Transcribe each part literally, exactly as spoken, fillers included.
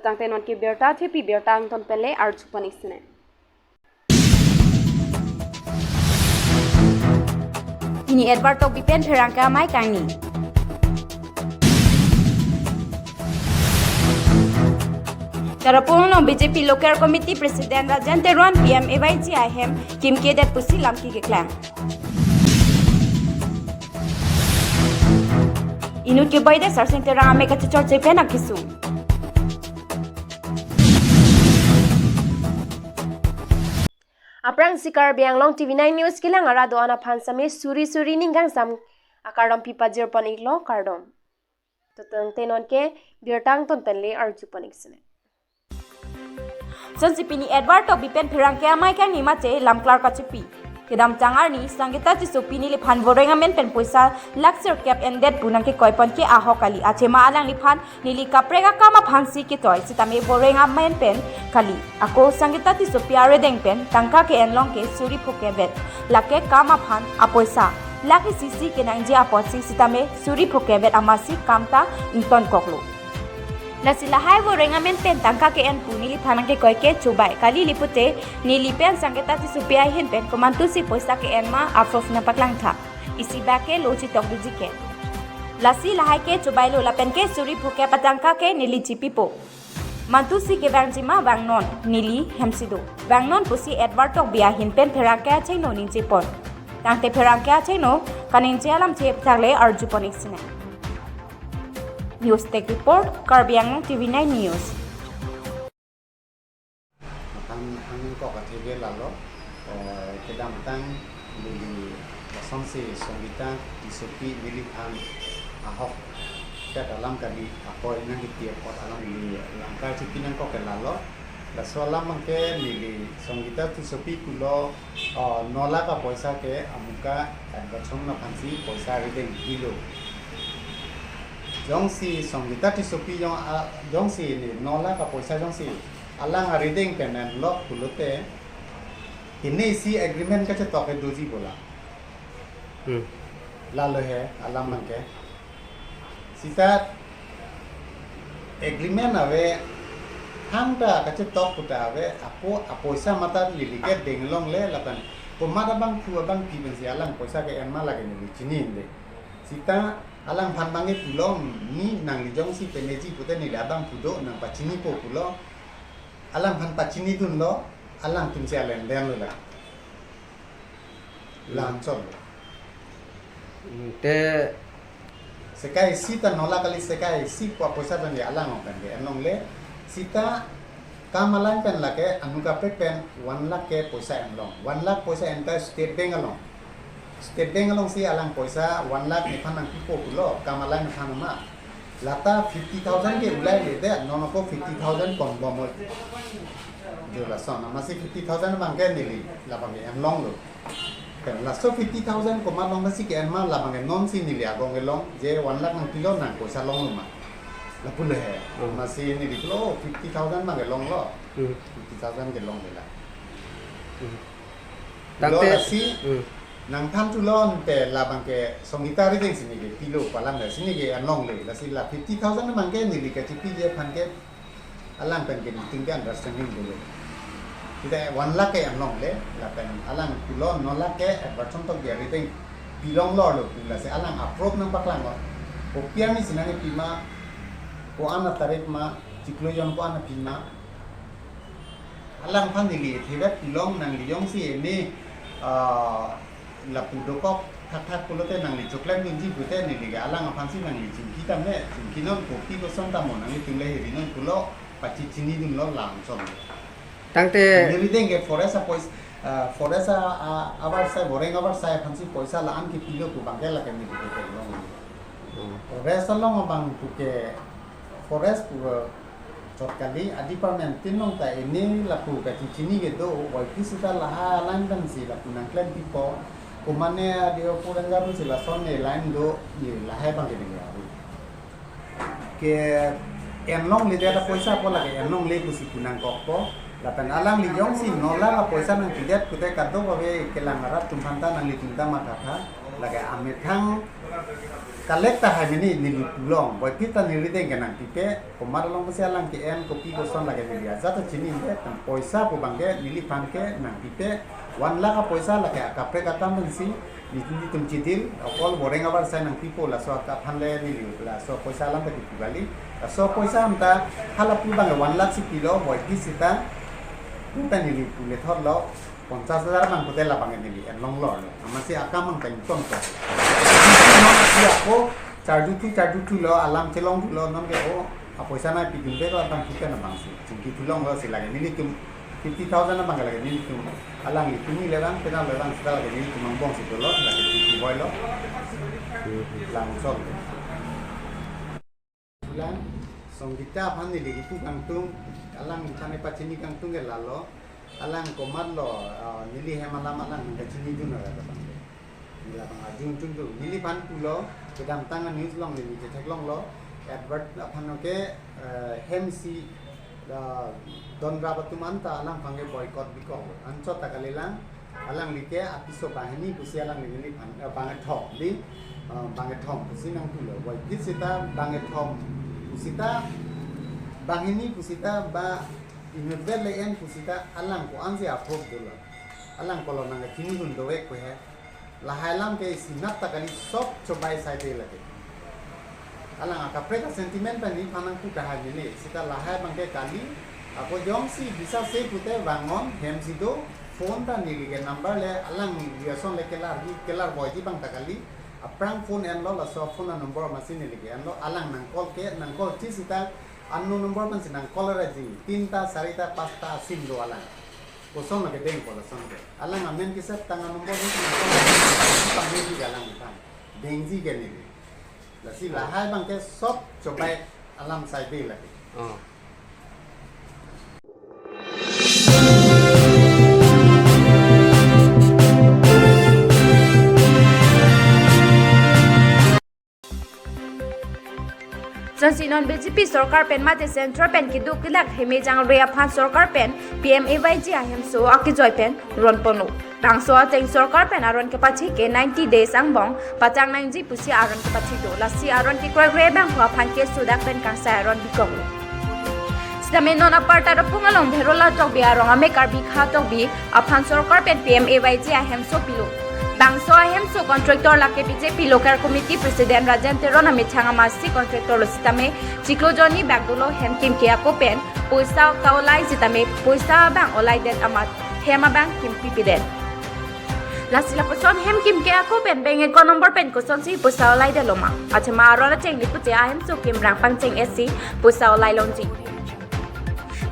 Tangte non ke birta thepi birta angton pen le arjupon ik sene. Pini Edward Tokbi pen pherangke amei kangni. Tarapung along B J P Local Committee President Rajen Teron P M A Y G ahem kimkedet pusi lamki keklang. Inut keboide Sarsing Terang amek kachechorche pen akisung. Aphrangsi Karbi Anglong T V nine News kelang arat do-an aphan same suri suri ning kangsam akardom pipajirpon iklo, kardom. Tangte non ke birta angton pen le arjupon ik sene. Sonsi pini Edward Tokbi pen pherangke amei kangni mate lamklar kachipi. Kedamtang arni Sangita Tissopi neliphan Boreng amen pen poisa lakh sirkep endet pu nangkekoipon ke ahok kali. Achema alangliphan neli kaprek akam aphansi ketoi, sitame Boreng amen pen kali. Ako Sangita Tissopi arideng pen tangka ke-en long ke suri phokep vet. Lake kam aphan apoisa lakh isi isi kenangji apotsi sitame suri phokep vet amatsi kam ta ingtonkoklo. Lasi lahai Boreng amen pen tangka ke-en pu neliphan nangkekoi ke chobai kali. Lipute neli pen Sangita Tissopi ahin pen komantusi poisa ke-en ma, aphrang nangpaklangtha. Isi bak ke lo chitok duji ke. Lasi lahai ke chobailo lapen ke suri phokep atangka ke neli chipipo. Mantusi kevangji ma vangnon, neli hemsi do. Vangnon pusi Edward Tokbi ahin pen pherangke achengno ningjepon. Tangte pherangke achengno kaningje alam chepthak le arjupon ik sene. News Desk Report, Karbi Anglong T V nine News. Makan hangin kok athe ke lalo, eh, kedamtang neli lasonsi Sangita Tissopi neliphan ahok kat alam kali, ako inang kiti akot alam neli langkar chipi nangkok ke lalo. Laso alam abang ke neli Sangita Tissopi pulo, eh, no lakh apoisa ke amuka advertisement aphansi poisa arideng pilo. Jongsi Sangita Tissopi jong, ah, jongsi ne no lakh apoisa jongsi alang arideng pen enlok pulote, kene isi agreement kachetok ke doji bola. Hmm. Lalo he alam abang ke. Sita agreement ave, thangta kachetok puta ave, ako apoisa mate neli ke deng longle lapen komat abangphu abangpi pensi alang poisa ke-en ma lake neli chinine. Sita alangphan abang ke pulo, ni nangli jongsi peneji pute neli abangphu do nangpachinipo pulo. Alangphan pachinidunlo, alangtumsi alen denlo la. Hmm. Langsung. Hmm, te sekai isi ta no lakh kali, sekai isi pu apoisa tangte alang pen ke-en longle. Sita kam alang pen lake anuka pe pen one lakh ke poisa en long. One lakh poisa anta State Bank along. State Bank alongsi alang poisa one lakh nephan nangpipo pulo, kam alang nephan ma. Lata fifty thousand ke ulailedet, non ako fifty thousand konbom oi. Jo lason, amatsi fifty thousand abang ke neli labang ke en longlo. Kan laso fifty thousand komat long masi ke-en ma, labang ke nonsi neli agong kelong, je one lakh nangpilo nang poisa longlo ma. Lapu le he. Hmm. Amatsi neli pulo, "Oh, fifty thousand abang ke longlo." Hmm. Fifty thousand ke longle la. Hmm. Lo tangte, lasi, hmm, nangthan thulo ante labang ke Sangita arideng si neke pilo pu alam le si neke en longle. Lasi la fifty thousand abang ke neli kachipiji aphan ke alang pen ke meeting ke understanding dolo. Kita one lakh ke en longle, lapen alang pulo no lakh ke advertisement tok dia arideng pilong lorlo, lasi alang approve nangpaklanglo. Kopi arni si nangpi ma, ko-an atarik ma, chiklo jon ko-an api ma. Alangphan neli thevet pilong, nangli jongsi ene, ah, lapu dokok thakthak pulote nangli choklemdunji pute neli ke alang aphansi nangli chingki tame, chingki non kopi koson tamo nanglitum le hiri non pulo pachichinidunlo langsung. Tangte neli deng ke forest apois-, ah, forest a, a, avarsai, Boreng avarsai aphansi poisa la-an kepilo pu abang ke lake neli ke long. Hmm. Forest along abang pu ke forest pu chot kali, a department tin long ta ene lapu kachechini kedo, Y P sita lahai alang pensi lapu nangklempipo, komane adi opu rengga pensi lason ne line do, ye lahai abang ke deng ya. Ke en longledet apoisa pu lake en longle pusi pu nangkokpo. Lapen alangli jongsi nolak apoisa nangpidet pute kadokave kelang arat atum aphanta nanglitum ta mathatha. Lake amethang collect tahai mini neli pulong. Boiphit ta neli deng ke nangpipe. Komat along pusi alang ke-en kopi koson lake neli ajat ta chinine. Lapen poisa pu abangke neliphan ke nangpipe. One lakh apoisa lake akaprek atam pensi nelitum chidil, okol boreng abar sai nangpipo, laso aphan le neli, laso poisa alam ta kipu kali. Laso poisa anta halapu abang one lakh si pilo, boiphit sita, anta neli pule thotlo, ponchas hajar abang pute labang neli enlonglo. Amatsi akam abang pen tongtong. Ako, charju thu, charju thulo, alam chelong thulo, non ke o, apoisa nangpidunde lo, abang kita na abang si. Chingki thulonglo si lake nelitum fifty thousand abang lake nelitum. Alangli pini le abang, penang le abang, sita lake nelitum angbong si dolo, lake chingki boilo. Langsol. Lang, Songita aphan neli kipu kangtung, alang kane pachini kangtung ke lalo, alang komatlo, ah, neli hem alam alang kachinidun ra abang. Neli labang ajun tun tu. Neliphan pulo, kedamtang a-news along neli chetheklonglo. Advert aphan ke, eh, hem si, eh, donrap atum anta alangphan ke boycott bikok. Anchot ta kalilang, alangli ke apiso banghini pusi alangli neliphan, eh, bangkethom di, eh, bangkethom pusi nangpulo. Boiphit sita bangkethom pusita, banghini pusita ba inutvet le-en pusita alang ko-ansi approve dolo. Alang kolo nangkachinidun dovek pu he. Lahai alam ke isinat ta kali, sob chobai saide lake. Alang akaprek a-sentiment pen neliphan nangpu tahai mene. Sita lahai abangke kali, ako jongsi bisase pute vangnon, hem si do, phone ta neli ke number le, alangli ason le kelar, kelar boiji abang ta kali, aphrang phone enlo, laso phone a-number amatsi neli ke enlo, alang nang call ke, nang call chi sita, unknown number pensi nang call ra ji, tinta, sarita, pasta a-sim do alang. Koson lake deng ko lason ke. Alang amen keset tang a-number ni pangdengji ke alang kan. Dengji ke neli. Lasi lahai abangke sob chobai alam saide lake. Oh. Jongsi non B J P sorkar pen mate central pen keduk kelak hemejang re aphan sorkar pen P M A Y G ahemso akejoi pen ron ponlo. Bangso ateng sorkar pen aron kepathi ke ninety days angbong patang nangji pusi aron kepathi do. Lasi aron kekroikre abangphu aphan ke sudak pen kangsai aron bikoklo. Sitame non aparta Rapung along Dherola Tokbi arong ame Karbi Kha Tokbi aphan sorkar pen P M A Y G ahemso pilo. Bangso ahemso contractor lake B J P local committee president Rajen Teron amethang amatsi contractor lo sitame chiklo jonni bak dolo, hem kimke ako pen poisa ta olai sitame poisa abang olaidet amat hem abang kimpipedet. Lasi lapuson hem kimke ako pen bank account number pen kosonsi poisa olaidetlo ma? Athema aron ateng li pute ahemso kimrang pangcheng-etsi poisa olai longji.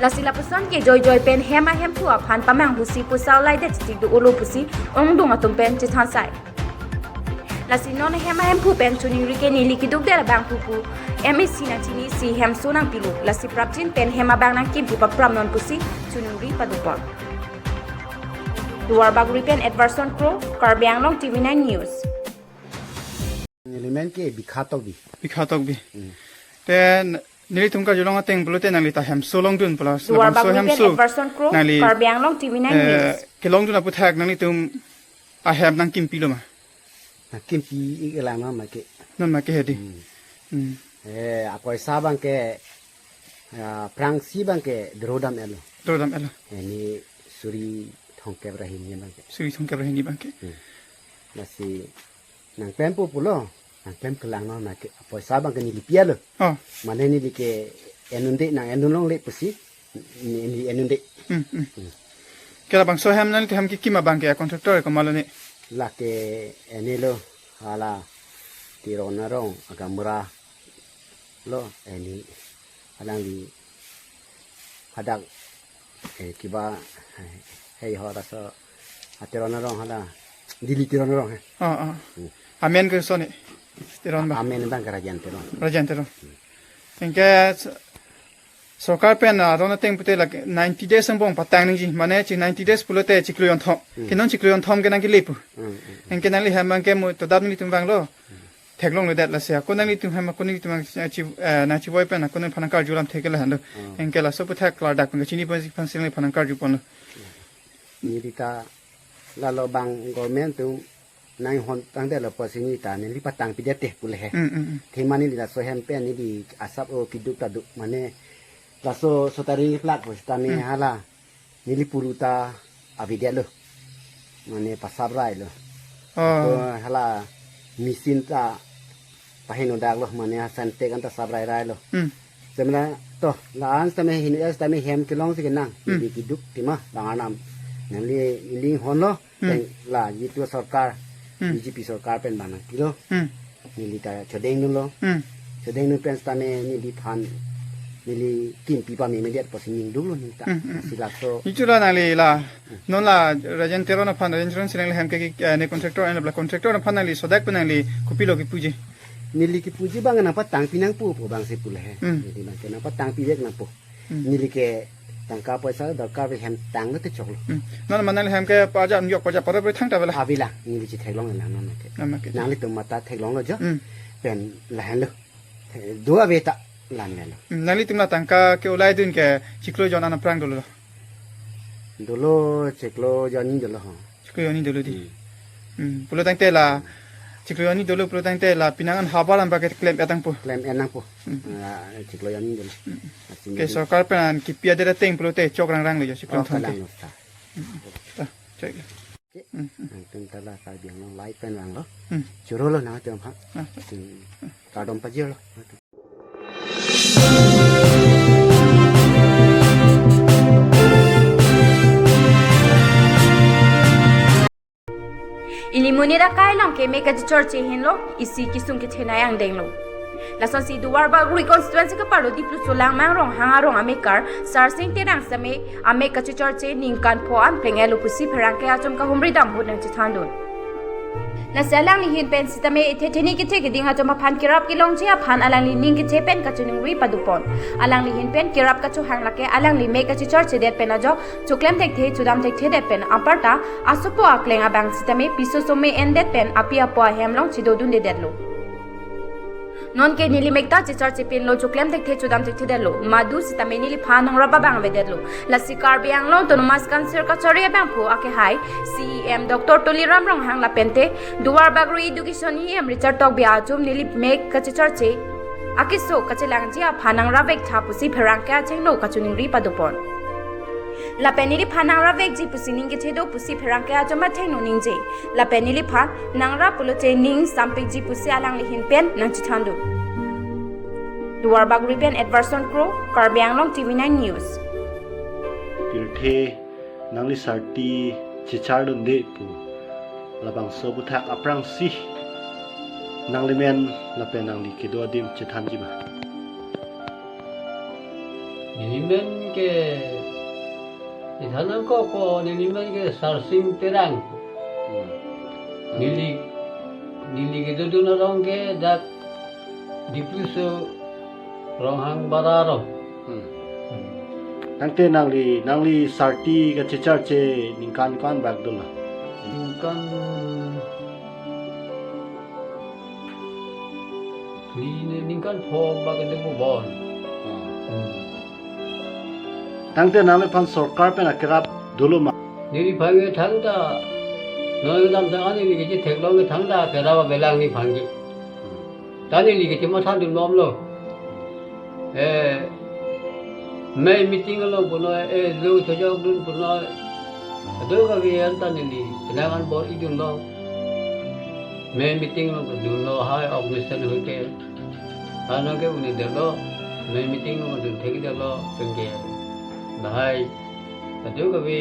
Lasi lapuson kejoi joi pen hem ahemphu aphan pamanghusi poisa olaidet chitik do-olo pusi ongdung atum pen chethansai. Lasi non hem ahemphu pen choningri ke neli kedukdet abangphu pu M A C nangchinisi hemso nangpilo. Lasi prapjin pen hem abang nangkimpi papramnon pusi choningri padopon. Duarbagori pen Edwardson Kro, Karbi Anglong T V nine News. Neli men ke Bikha Tokbi. Bikha Tokbi. Hmm. Te n-, nelitum karjulong ateng pulote nangli ta hemso longdun pulo. Duarbagori pen hemso Edwardson Kro, nangli, Karbi Anglong T V nine eh, News. Kelongdun aphuthak nanglitum ahem nangkimpilo ma? Nangkimpi ik lang ma ke. Non ma ke hedi. Hmm. Hmm. Eh, apoisa abangke, ah, aphrangsi abangke drodam elo. Drodam elo. Eh, ni suri thomkep ra hini abangke. Suri thomkep ra hini abangke. Hmm. Lasi nangpempo pulo, nangpem kelang non ma ke, apoisa abangke neli pialo. Oh. Mane neli ke en-unde, nang en-un longle pusi, ne, neli en-unde. Hmm, hmm. Hmm. Ke labangso hem nangli hem kekim abangke a contractor komatlo ne? Lake eni lo, hala Teron arong agamura lo, eni alangli hadak, eh, kiba, eh, hei ho laso a Teron arong hala, Dili Teron arong he. Ah, ah. Hmm. Amen koson ne? Teron ba? Amen abangke Rajen Teron. Rajen Teron. Anke s-, sorkar pen aron ateng pute lake ninety days angbong patang nangji. Mane chi ninety days pulote chiklo jonthom. Hmm. Ke non chiklo jonthom ke nangkele pu. Hmm, hmm, hmm. Anke nangli hem abangke mo todap nelitum vanglo. Hmm. theklongledet lasi ako nanglitum hem ako nanglitum nangchi-, eh, nangchiboi pen ako nangphan nangkarju alam thek ke lahenlo. Hmm. Anke laso aputhak klardak pen kachini pon si aphan si nangliphan nangkarju ponlo. Neli ta lalo bang government atum nanghon tangdetlo pusi neli ta neli patangpidet te pu le he. Hmm, hmm, hmm. Athema neli laso hem pen neli asap o keduk ta do mane laso sotari plak pusitame Hmm. hala neli puru ta avedetlo. Mane pasap railo. Oh. Ako hala machine ta paheno daklo mane ha Santec an ta sap rai railo. Hmm. Semena to la-an sitame hinu ya sitame hem kelong si kenang. Hmm. Neli keduk athema bang Arnam. Nangli neli honlo. Hmm. Pen la jitu sorkar, Hmm. B J P sorkar pen bang nangpilo. Hmm. Neli ta chodengdunlo. Hmm. Chodengdun pen sitame neliphan neli kimpi pamemedet pusi ningduklo neli ta. Hmm, hmm. Si laso. Ichu la nangli la. Non la Rajen Teron aphan, Rajen Teron si nangli hem ke, eh, ne contractor, eh, la contractor aphan nangli sodak pen nangli kopilo kepuji. Neli kepuji bang nangpatangpi nangpo pu bang si pu le he. Hmm. Neli bang ke nangpatangpivek nangpo. Hmm. Neli ke tangka poisa dorkar ave hem tanglo te choklo. Hmm. Non ma nangli hem ke paja yok paja para beri thangta avelang. Avelang, neli chetheklonglelang non ke. Non ke. Nanglitum matha theklonglo jo. Hmm. Pen lahenlo. Eh, do ave ta la-an avelo. Hmm. Nanglitum la tangka ke ulaidun ke chiklo jon an aphrang dolo. Dolo chiklo jon ni dolo ho. Chiklo jon ni dolo di. Hmm. Hmm. Pulo tangte la chiklo jon ni dolo pulo tangte la penang an havar an bang ke klem-et nangpo. Klem-et nangpo. Hmm. Ah, chiklo jon ni dolo. Hmm. Asin Ke dolo. Sorkar pen an kipi adet ateng pulote chok rangranglo jo chiklo Oh, jon thang ke. Kalanglo ta. Hmm. Ta, chek. Oke. Hmm. Nangtum ta la Karbi Anglong Live pen vanglo. Hmm. Chorolo nangtum ha. Ah. Hmm. Kardom pajirlo. Ili monit akai along ke mek kachechorche henlo, isi kesung kethenei angdenglo. Lasonsi Duar Bagori constituency kapalo Dipluso Langmang Ronghang arong amekar Sarsing Terang sitame amek kachechorche ningkan pho an pleng-etlo pusi pherangke atum kahumri dam ahut nangchethandun. Lasi alangli ahin pen sitame ethe theni kethe keding atum aphan kerap kelongji aphan alangli ning kethe pen kachiningri padopon. Alangli ahin pen kerap kachohang lake alangli mek kachechorchedet pen ajok choklem thekthe chodam thekthedet pen aparta asopo akleng abang sitame piso some endet pen api apo ahem along chedodundedetlo. Nonke neli mek ta chechorche pinlo, choklem thekthe chodam thekthedetlo. Madu sitame neliphan nongrap abang avedetlo. Lasi Karbi Anglong Autonomous Council kachari abangphu akehai C E M Doctor Tuliram Ronghang lapente Duar Bagori Education E M Richard Tokbi atum neli mek kachechorche akeso kachelangji aphan nangrapvektha pusi pherangke achengno kachiningri padopon. Lapen neliphan nangrapvekji pusi ning kethe do pusi pherangke atum athengno ningje. Lapen neliphan nangrap pulote ning sampikji pusi alangli ahin pen nangchethandun. Duar Bagori pen Edwardson Kro, Karbi Anglong T V nine News. Pirthe nangli sarti chechardunde pu labangso aputhak aphrangsi nanglimen lapen nangli kedo adim chethanji ma? Nelimen ke chethan nangkokpo, nelimen ke Sarsing Terang. Hmm. Neli, neli kedodun arong ke dak Dipluso Ronghang Bara arong. Hmm. Hmm. Tangte nangli, nangli sarti kachechorche ningkan ko-an bak dolo? Ningkan Ni, ni, ningkan pho bak ke debo bon. Hmm. Hmm. Tangte nangliphan sorkar pen akerap dolo ma? Neliphan ke thangta, non dam ta ani neli ketheklong ke thangta akerap avelang neliphan ke. Hmm. Ta neli kechematha dunbomlo. Eh, mei meeting along punon, eh, lo chojokdun punon. Ado kave anta neli, penang an bor-idunlo. Mei meeting along dunlo, hai organization ahut ke. Ano ke un'edetlo, mei meeting along dun thekdetlo, penke. Lahai, ado kave,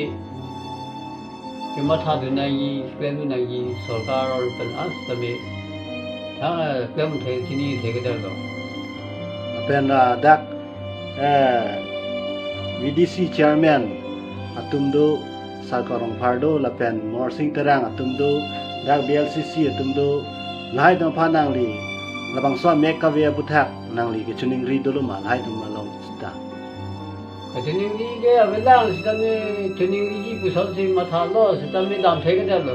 kematha dun nangji, klemdun nangji, sorkar pen an sitame. Thang, eh, klem the, chini thekdetlo. Lapen, ah, dak, eh, V D C chairman atum do, Sarkar Rongphar do, lapen Morsing Terang atum do, dak B L C C atum do, lahai atum aphan nangli, labangso amek kave aputhak nangli kachiningri dolo ma, lahai atum along sita? Kachiningri ke avelang sitame chiningriji pusonsi mathalo sitame dam thekdetlo.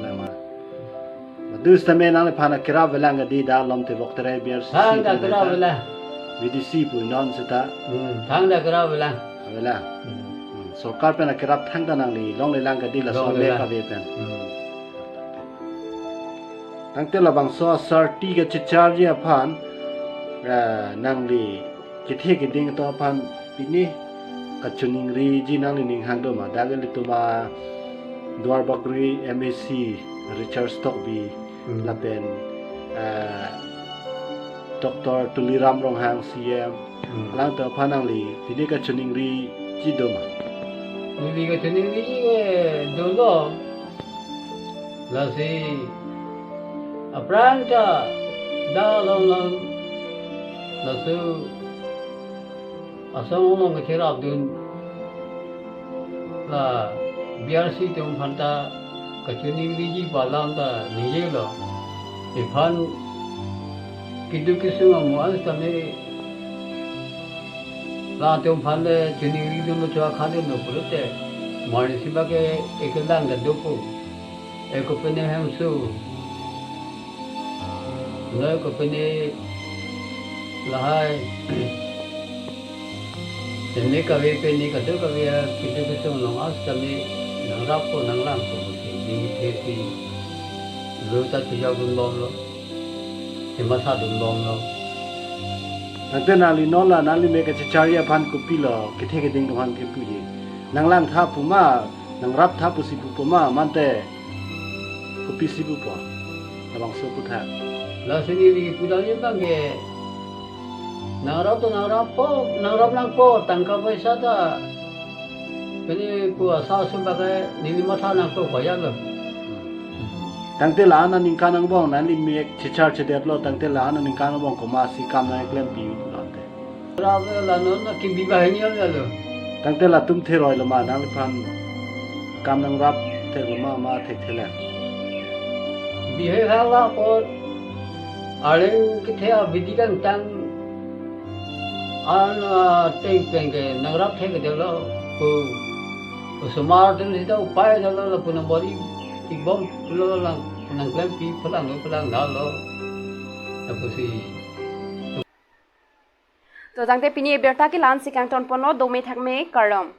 Lama. Madu sitame nangliphan akerap avelang kadi, dak Lomtebok Terai B R C C Thangta pen kerap aveta. Avelang. V D C pu non seta. Hmm, thangta kerap avelang. Avelang. Hmm. Hmm. Sorkar pen akerap thangta nangli longlelang kadi, laso Longlelang. Mek ave pen. Hmm. Tangte labangso asarti kachecharji aphan, eh, nangli kethe keding atum aphan pini kachiningriji nangli ning hang do ma? Dak ilitum a Duarbagori M A C Richard Tokbi, Hmm. lapen, eh, Doctor Tuliram Ronghang C M, Hmm. alangtum aphan nangli pini kachiningriji do ma? Neli kachiningri, eh, dolo. Lasi aphrang ta dak along along laso asong along kacherapdun la B R C atum aphanta kachiningriji pu alam ta ningjelo. Iphan keduk kesung amo an sitame latum aphan le chiningridunlo, cho akhan dunlo pulote, marnisi bak ke ekelang kedo pu. Eko pene hemso. Noi kopine lahai. Teme kave pene kadokave a keduk kesung along an sitame nangrappo nanglangpo pusi, ding thesi lo ta chojak dunbomlo. Themasa dunbomlo. Tangte nangli non la nangli mek kachecharji aphan kopilo kethe keding atum aphan kepuji? Nanglang tha pu ma, nangrap tha pusi pupo ma, mante kopisi pupo? Labangso putha. Lasi neli pudamji abang ke, nangrap ta nangrappo, nangrap nangpo, tangka paisa ta pini pu asa asu bak ke neli matha nangpo, koyaklo. Tangte la-an aningkan angbong nangli mek chechar chedetlo, tangte la-an aningkan angbong komatsi kam nangklempi pulo ante? Rap la non na kebi banghini lo. Tangte latum theroilo ma, nangliphan kam nangrap theklo ma, ma thekthelang? Bihek hala apot arleng kethe abidi kangtang an, ah, ateng pen ke nangrap thekthelo pu, osomar atum sita upai dolo, lapu nang bor-i, ibomlo, lang nangklempi phelang lo, phelang dalo. Lapusi. To tangte pini abirta ke la-ansi kangtonponlo, dome thakme, kardom.